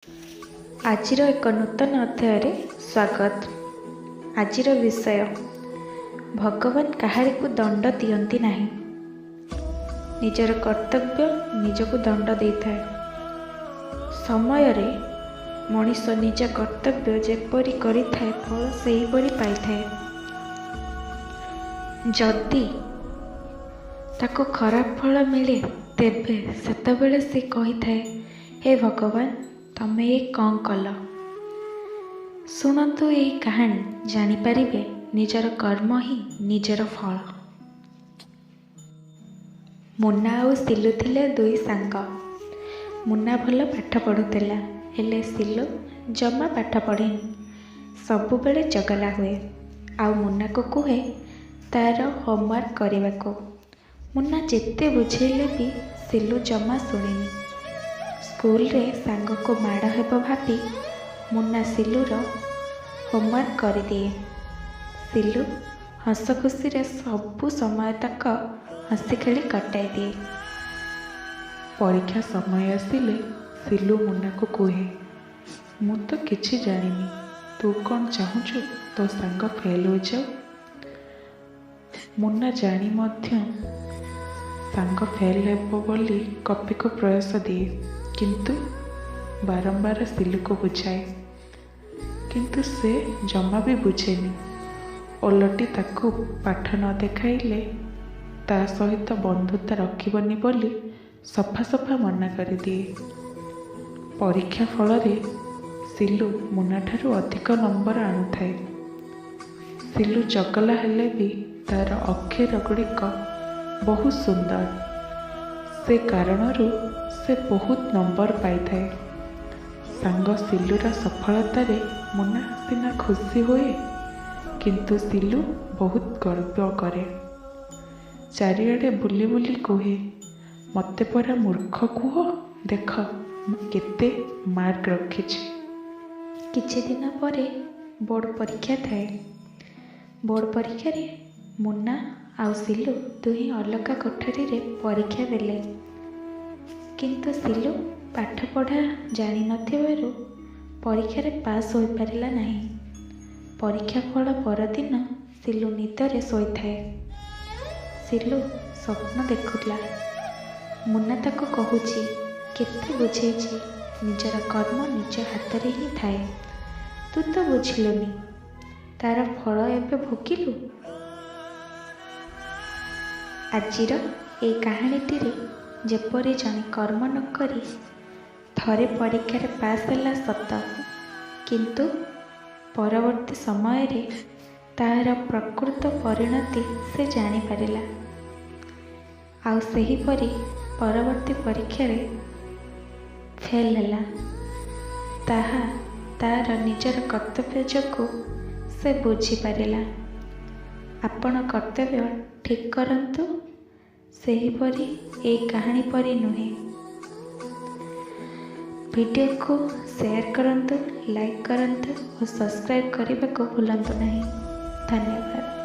ଆଜିର ଏକ ନୂତନ ଅଧ୍ୟାୟରେ ସ୍ୱାଗତ। ଆଜିର ବିଷୟ, ଭଗବାନ କାହାରିକୁ ଦଣ୍ଡ ଦିଅନ୍ତି ନାହିଁ। ନିଜର କର୍ତ୍ତବ୍ୟ ନିଜକୁ ଦଣ୍ଡ ଦେଇଥାଏ। ସମୟରେ ମଣିଷ ନିଜ କର୍ତ୍ତବ୍ୟ ଯେପରି କରିଥାଏ, ଫଳ ସେହିପରି ପାଇଥାଏ। ଯଦି ତାକୁ ଖରାପ ଫଳ ମିଳେ, ତେବେ ସେତେବେଳେ ସେ କହିଥାଏ, ହେ ଭଗବାନ, ତମେ ଏ କ'ଣ କଲ? ଶୁଣନ୍ତୁ ଏହି କାହାଣୀ, ଜାଣିପାରିବେ ନିଜର କର୍ମ ହିଁ ନିଜର ଫଳ। ମୁନା ଆଉ ସିଲୁ ଥିଲେ ଦୁଇ ସାଙ୍ଗ। ମୁନା ଭଲ ପାଠ ପଢ଼ୁଥିଲା, ହେଲେ ସିଲୁ ଜମା ପାଠ ପଢ଼େନି। ସବୁବେଳେ ଚଗଲା ହୁଏ ଆଉ ମୁନାକୁ କୁହେ ତା'ର ହୋମୱାର୍କ କରିବାକୁ। ମୁନା ଯେତେ ବୁଝେଇଲେ ବି ସିଲୁ ଜମା ଶୁଣେନି। ସ୍କୁଲରେ ସାଙ୍ଗକୁ ମାଡ଼ ହେବ ଭାବି ମୁନା ସିଲୁର ହୋମୱାର୍କ କରିଦିଏ। ସିଲୁ ହସ ଖୁସିରେ ସବୁ ସମୟ ତକ ହସି ଖେଳି କଟାଇ ଦିଏ। ପରୀକ୍ଷା ସମୟ ଆସିଲେ ସିଲୁ ମୁନାକୁ କୁହେ, ମୁଁ ତ କିଛି ଜାଣିନି, ତୁ କ'ଣ ଚାହୁଁଛୁ ତୋ ସାଙ୍ଗ ଫେଲ୍ ହୋଇଯାଉ? ମୁନା ଜାଣି ମଧ୍ୟ ସାଙ୍ଗ ଫେଲ୍ ହେବ ବୋଲି କପିକୁ ପ୍ରୟାସ ଦିଏ, କିନ୍ତୁ ବାରମ୍ବାର ସିଲୁକୁ ବୁଝାଏ। କିନ୍ତୁ ସେ ଜମା ବି ବୁଝେନି। ଓଲଟି ତାକୁ ପାଠ ନ ଦେଖାଇଲେ ତା ସହିତ ବନ୍ଧୁତା ରଖିବନି ବୋଲି ସଫା ସଫା ମନା କରିଦିଏ। ପରୀକ୍ଷା ଫଳରେ ସିଲୁ ମୁନାଠାରୁ ଅଧିକ ନମ୍ବର ଆଣୁଥାଏ। ସିଲୁ ଚଗଲା ହେଲେ ବି ତା'ର ଅକ୍ଷର ଗୁଡ଼ିକ ବହୁତ ସୁନ୍ଦର। ସେ କାରଣରୁ ସେ ବହୁତ ନମ୍ବର ପାଇଥାଏ। ସାଙ୍ଗ ସିଲୁର ସଫଳତାରେ ମୁନା ସିନା ଖୁସି ହୁଏ, କିନ୍ତୁ ସିଲୁ ବହୁତ ଗର୍ବ କରେ। ଚାରିଆଡ଼େ ବୁଲି ବୁଲି କୁହେ, ମୋତେ ପରା ମୂର୍ଖ କୁହ, ଦେଖ ମୁଁ କେତେ ମାର୍କ ରଖିଛି। କିଛି ଦିନ ପରେ ବୋର୍ଡ଼ ପରୀକ୍ଷା ଥାଏ। ବୋର୍ଡ଼ ପରୀକ୍ଷାରେ ମୁନା ଆଉ ସିଲୁ ଦୁହେଁ ଅଲଗା କୋଠରୀରେ ପରୀକ୍ଷା ଦେଲେ। କିନ୍ତୁ ସିଲୁ ପାଠ ପଢ଼ା ଜାଣିନଥିବାରୁ ପରୀକ୍ଷାରେ ପାସ୍ ହୋଇପାରିଲା ନାହିଁ। ପରୀକ୍ଷା ଫଳ ପରଦିନ ସିଲୁ ନିଦରେ ଶୋଇଥାଏ। ସିଲୁ ସ୍ୱପ୍ନ ଦେଖୁଥିଲା, ମୁନା ତାକୁ କହୁଛି, କେତେ ବୁଝେଇଛି, ନିଜର କର୍ମ ନିଜ ହାତରେ ହିଁ ଥାଏ, ତୁ ତ ବୁଝିଲୁନି, ତା'ର ଫଳ ଏବେ ଭୋଗିଲୁ। ଆଜିର ଏଇ କାହାଣୀଟିରେ ଯେପରି ଜଣେ କର୍ମ ନକରି ଥରେ ପରୀକ୍ଷାରେ ପାସ୍ ହେଲା ସତ, କିନ୍ତୁ ପରବର୍ତ୍ତୀ ସମୟରେ ତାହାର ପ୍ରକୃତ ପରିଣତି ସେ ଜାଣିପାରିଲା। ଆଉ ସେହିପରି ପରବର୍ତ୍ତୀ ପରୀକ୍ଷାରେ ଫେଲ୍ ହେଲା। ତାହା ତା'ର ନିଜର କର୍ତ୍ତବ୍ୟ ଯୋଗୁଁ ସେ ବୁଝିପାରିଲା। ଆପଣ କର୍ତ୍ତବ୍ୟ ଠିକ୍ କରନ୍ତୁ, ସେହିପରି ଏଇ କାହାଣୀ ପରି ନୁହେଁ। ଭିଡ଼ିଓକୁ ସେୟାର କରନ୍ତୁ, ଲାଇକ୍ କରନ୍ତୁ ଓ ସବସ୍କ୍ରାଇବ୍ କରିବାକୁ ଭୁଲନ୍ତୁ ନାହିଁ। ଧନ୍ୟବାଦ।